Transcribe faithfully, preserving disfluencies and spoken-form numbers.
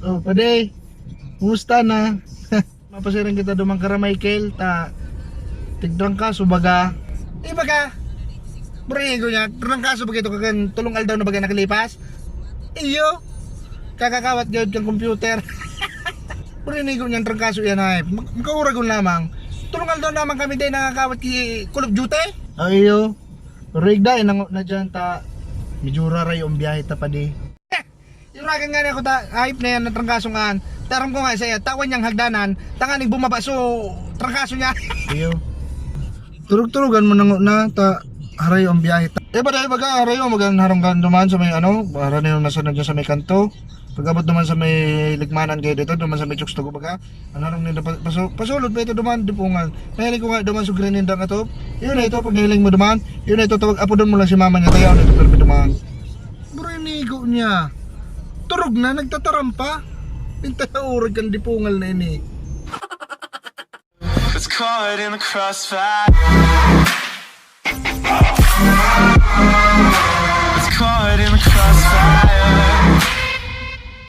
Oh, padi. Kumusta na? Mapasiring kita duman kara Michael, ta tigtrangkaso baga. Di baga? Brigo niya, trangkaso baga ito kagan tulong aldaw na baga nakalipas? Iyo. Kakakawat gayod kang computer. Brigo niya, trangkaso yan ay. Mag- Makauragon lamang. Tulong aldaw naman kami din nakakawat ki Call of Duty. Ah, iyo. Rig dai nango na dyan ta. Medyo raray ang biyahe ta padi. Yuragan nga niya ko ta, ayop na yan, natrangkaso nga. Taram ko nga sa iya, tawan niyang hagdanan, tanganing bumaba, so, trangkaso niya. Iyo. Turog-turugan mo nango na, ta, harayo ang biyahe ta. Eh, ba dahil baga, harayo, magan harong ka duman sa may ano, para niyo nasa na dyan sa may kanto. Pag-abot duman sa may ligmanan kayo dito, duman sa may chokes to, baga, ang harong nila, pa, pasu, pasulod pa ito duman, dipungan. Nahiling ko nga duman, sugrin nindang atop. Yun na ito, pag nahiling mo duman, yun na ito, tawag, apodon mo lang si mama niya, tayo, ano ito, pero duman. Burinigo niya. Turog na, nagtataram pa. Pintay na urag kan dipungal na ini. It's caught in the crossfire.